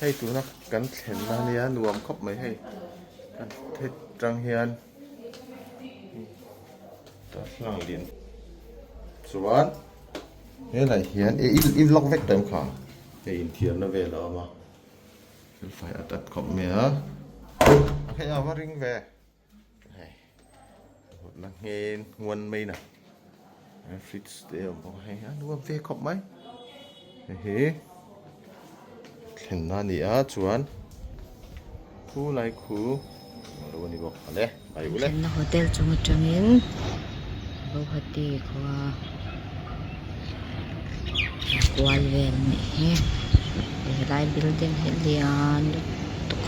Hei tuna kan thlenna ania nuam khawp mai hei kan heti tang hian darthlalang lian chuan helai hian i vlog vek tawh em kha hei inthiarna vel a awm a thil fai at at khawp mai a a hei a va ring ve. Hei mutna nghen nguan mai na fridge te a awm bawk a hei a nuam ve khawp mai hei hi thlenna a ni a chuan khu lai khu englo a ni bawk ale bai ule. Thlenna hotel chung atangin Guwahati khua kual vel a nih hi helai building hi lian lutuk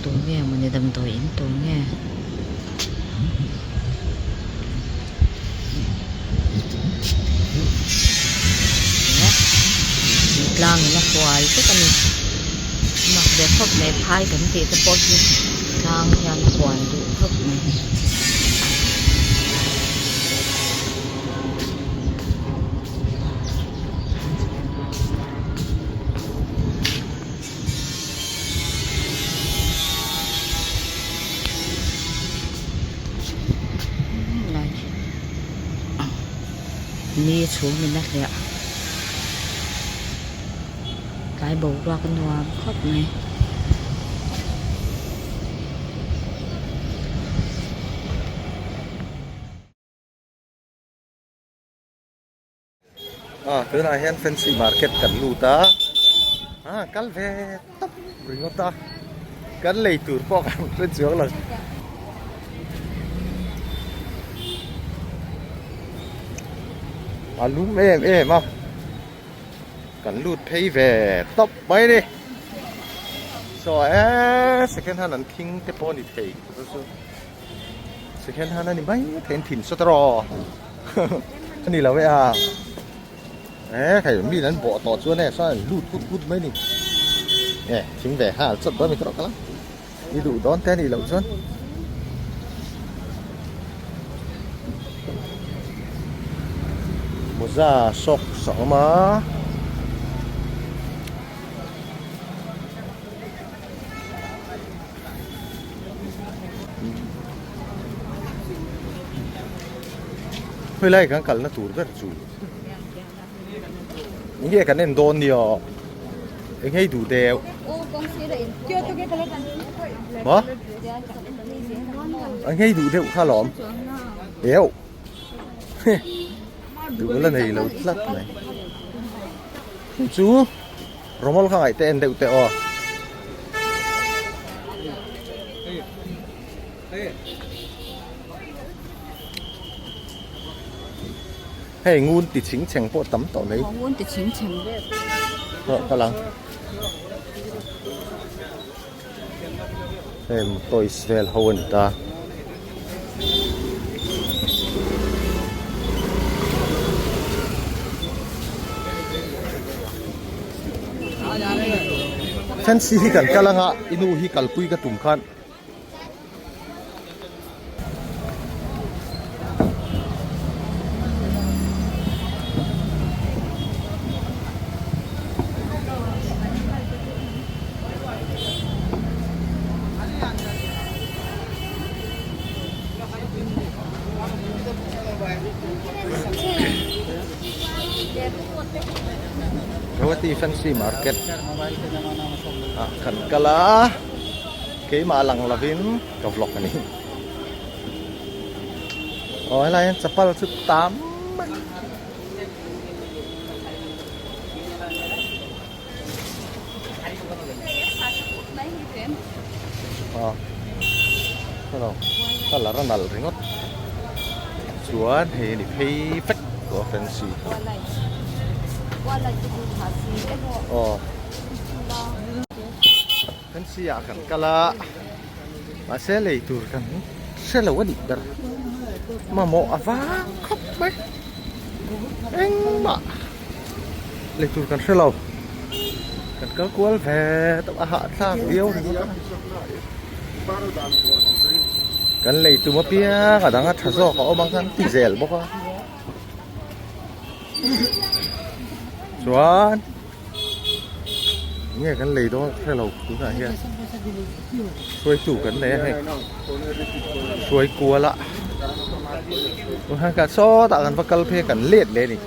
tu nge mawni damdawi in tur nge. Tlang in a hual vek a ni mak ve khawp mai phai kan tih te pawh hi tlang hian a hual duh khawp mai. Ni chhum in a hliah tlai boruak a nuam khawp mai. Ah tunah hian fancy market kan lut a ah kal ve tawp ringawt a kan lei tur pawh kan hre chuang lo. A lum em em a kan lut phei ve tawp mai a ni saw eee second hand an khing te pawh a ni thei chu chu second hand a ni mai thei an thin sawt erawh. A ni lo e a e hei mi an bawh tawh chuan e sawn an lut kut kut mai a ni e thing ve nghal chawt dawn a ni ka rawh kal ang i duh dawn te a nih loh chuan mawza socks a awm a. Helai kan kalna tur ber chu enge kan en dawn nia eng hei duh deuh maw eng hei duh deuh kha lawm eu duh la nei lo tlat mai chu Romol kha ngaih te en deuh teh aw. Hei ngun ti ching cheng pawh tam tawh mai. Ngun ti ching cheng vel. Aw ka lang. Hei toys vel ho a ni ta. Fancy hi kan kal anga i nu hi kalpui ka tum khan. Guwahati fancy market ah kan kal a keimah lang lovin ka vlog a ni aw helai hian chapal chu tam mai. Aw hello colour a nalh ringawt chuan hei a ni phei vek tawh a fancy aw fancy ah kan kal a mahse lei tur kan hre lo a nih ber mamawh a vang khawp mai engmah. Lei tur kan hre lo kan kal kual ve tawh a hahthlak viau ringawt a kan lei tum apiang a dang a tha zawk a awm ang khan ti zel bawk a chuan. Enge kan lei dawn ka hrelo tunah hian hruaitu kan nei a hei hruai kual a tunah hian sawtah kan va kal phei a kan let leh a ni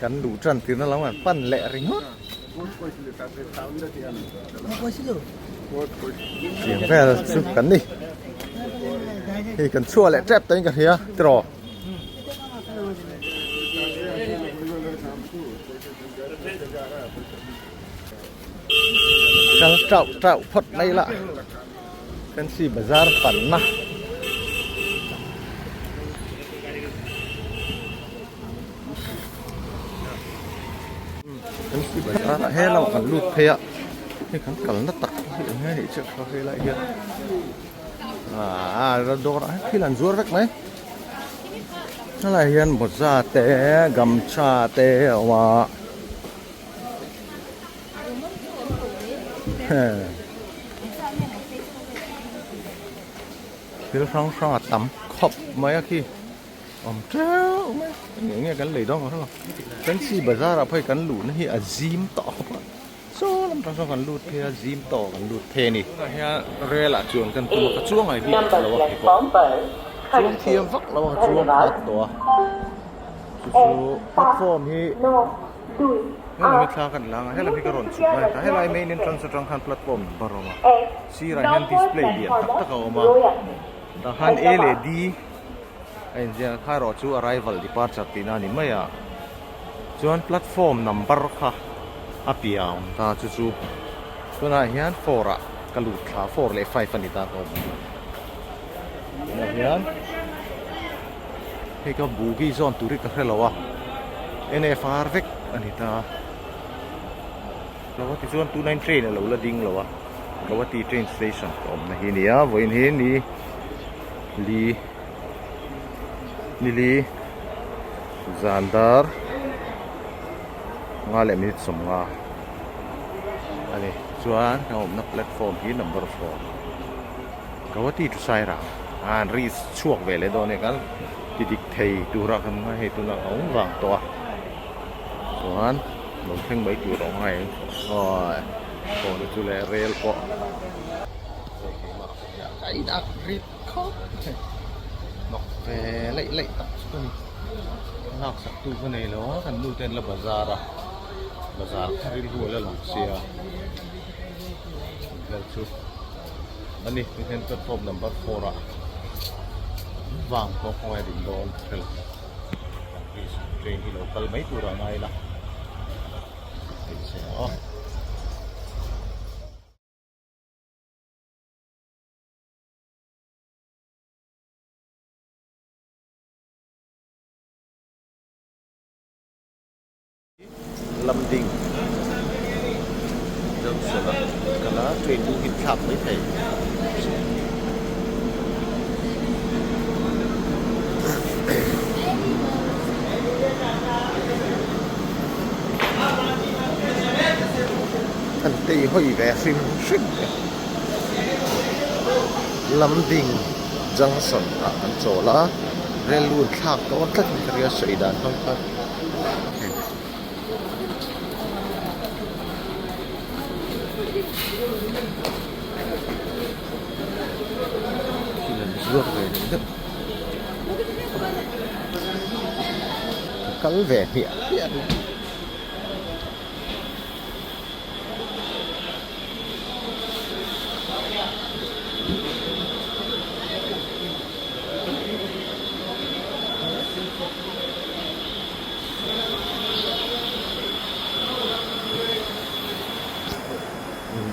kan luh tan tirna lam kan pan leh ringawt tiang vel chu kan ni hei kan chhuah leh tep tawhin ka hria tiraw. Kal tauh tauh phawt mai la Fancy bazar panna Fancy bazar ah he lamah kan lut phei a hei kan kalna tak hi eng nge nih chiah kha helai hian aaa dawrah hian thil an zuar vek mai. Helai hian mawza te gamcha te a awm a thil hrang hrang a tam khawp mai a khi awm teuh mai eng eng nge kan lei dawn ang hrang fancy bazar ah phei kan luhna hi a zim tawh khawp a. Saw lam tang sawn kan lut phei a zim tawh kan lut phei a ni. Tunah hian rel ah chuan kan tum a ka chuang ai bik lo a keipawh chuang thiam vak lo a ka chuang khat tawh a chu chu platform hi helam hi thla kan lang a helam hi ka rawn chhuk lai ta helai main entrance atang khan platform number a awm a sirah hian display lian tak tak a awm a tah khan A leh D a inziak a kha erawh chu arrival departure tihna a ni mai a. Chuan platform number kha a piang ta chu chu tunah hian four ah ka lut thla four leh five a ni ta ka awm tunah hian hei ka bogie zawn tur hi ka hre lo a N F R vek a ni ta lo a tichuan tunah train a lo la ding lo a Guwahati train station ka awmna hi a ni a vawiin hi ni li ni li. Zan dar nga leh minute 50 a ni chuan kan awmna platform hi number 4 Guwahati to Sairang an ri chhuak ve leh dawn a ni kan ti dik thei tura kan ngai hei tunah a awm vang tawh a chuan lo thleng mai tur a awm ngai ang aw tawh chu leh rel pawh ka in ak rit khawp mai hnawk ve laih laih tak chu ka ni lak sak tu ka nei lo a kan nu te an la bazar a bazar kha rilru a la lang sia vel chu a ni tihian platform number 4 ah vang pawh khawngaih a din dawn hrelo train hi lo kal mai tur a ngai la aw. Lamding junction a kal a train hnung hi thlak mai thei. An tei hawi ve hrim hrim e. Lamding junction ah an chawl a rel lun thlak dawn tlat in ka ria sawi dan hmang khan. Thil an zuar ve leh deuh kal ve hmiah hmiah a ni.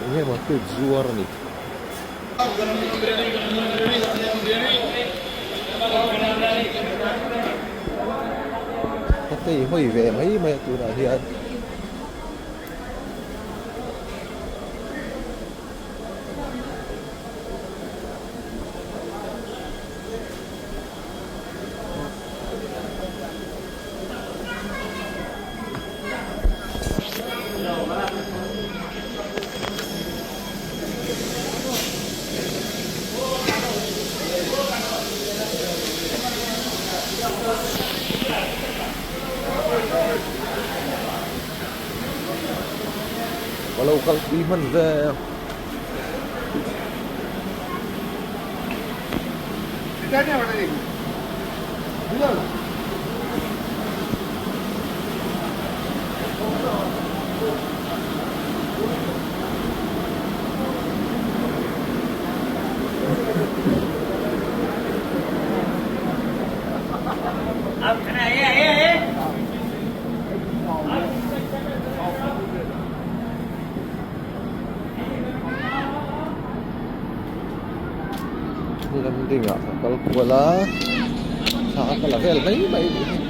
Eng emaw tut zuar a ni. Ka tei hawi ve mai mai a tunah hian. kal pui hman ve. Landing ah ka kal kual a thla ka la vel mai mai a nih hi.